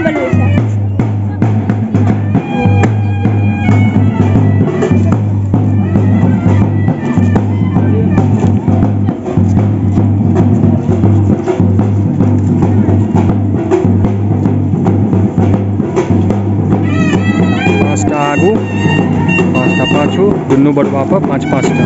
बनबै छै। 5टा आगू 5टा पाछू, दुनू बरुआ पर 5-5टा।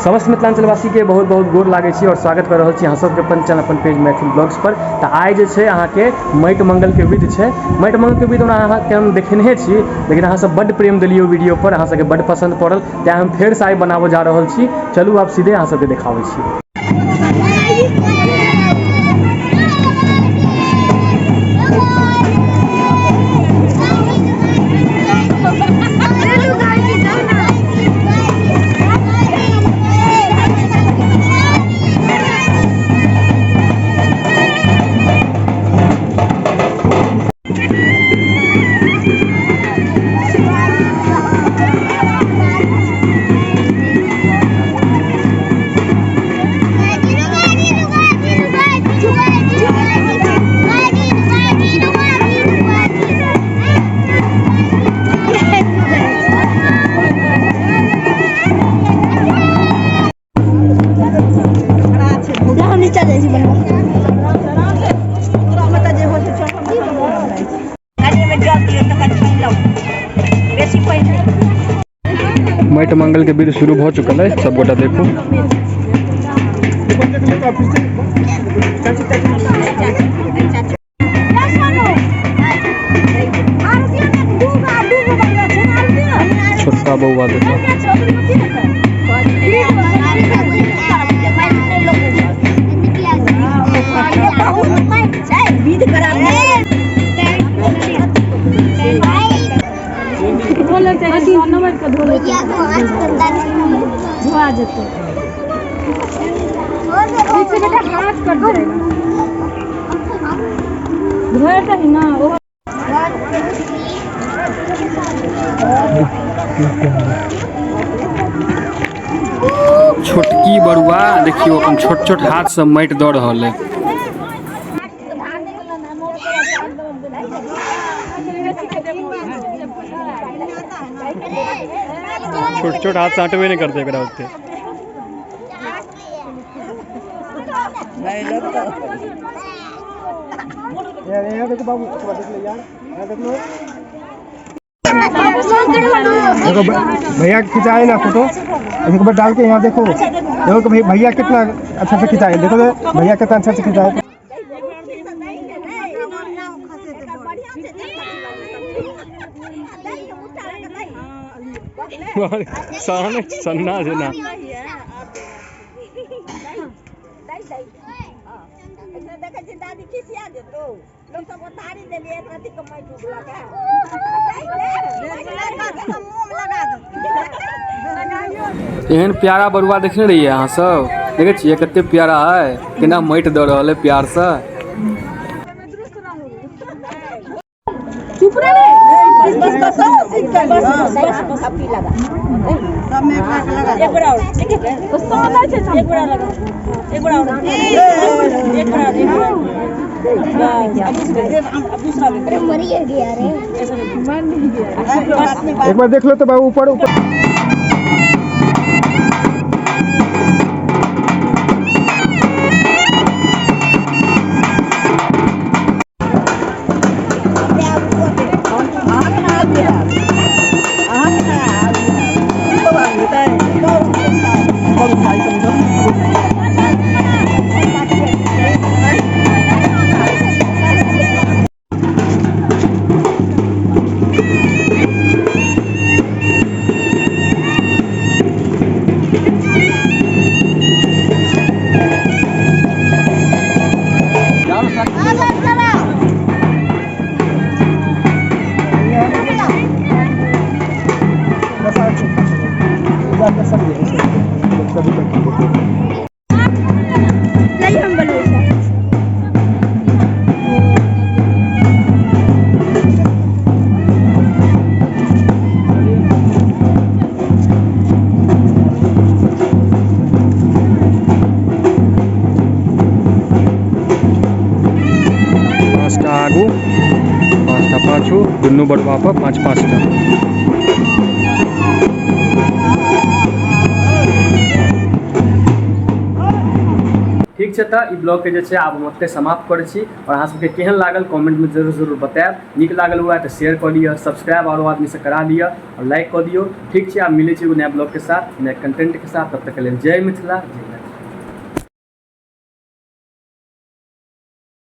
समस्त मिथिलांचलवासी के बहुत बहुत गोर लागै छी और स्वागत कर रहल छी अहाँ सबके अपन चैनल अपन पेज मैथिल ब्लॉग्स पर। तऽ आइ जे छै अहाँके माटि मंगल के विध छै। माटि मंगल के विध ओना अहाँके हम देखेने छी, लेकिन अहाँ सब बड्ड प्रेम देलियै वीडियो पर, अहाँ सबके बड्ड पसन्द पड़ल, तेँ हम फेरसँ आइ बनाबऽ जा रहल छी। चलू आब सीधे अहाँ सबके देखाबै छी। हम नीचा जाइ छी बनबऽ। माटि मंगल के विध शुरू भऽ चुकल है, सब गोटा देखू। छोटका बौआ देखो। छोटकी बरुआ देखियो अपन छोट छोट हाथ से माटि दऽ रहल है। छोट छोट हाथ से हटबे नहीं करते एकरा ओते। देखो भैया खिंचाए ना फोटो, एक बार डाल के यहाँ देखो, देखो कि भैया कितना अच्छा से खिंचाए, देखो भैया कितना अच्छा से खिंचाए। सामने सन्ना जेना। एहन प्यारा बरुआ देखने रहियै अहाँ सब? देखै छियै कते प्यारा है, केना माटि दऽ रहल है प्यार से। चुप रे। बस बस बस बस बस लगा एक बार और, एक बार लगा, एक बार और, एक बार और, एक बार। अरे मरिए गया रे। एक बार देख लो तो बाबू ऊपर ऊपर। नहीं हम बनबै छै। पाछू दुनू बरुआ पर 5 5 टा। ठीक छै, तऽ ई ब्लॉगके जे छै आब हम ओतहि समाप्त करै छी। आओर अहाँ सबके केहन लागल कमेंटमे जरूर जरूर बतायब। नीक लागल हुए तऽ शेयर कऽ लिअ, सब्सक्राइब आरो आदमीसँ करा लिअ आओर लाइक कऽ दियौ। ठीक छै, आब मिलै छी एगो नया ब्लॉगके साथ, नया कंटेंटके साथ। तब तकके लेल जय मिथिला, जय।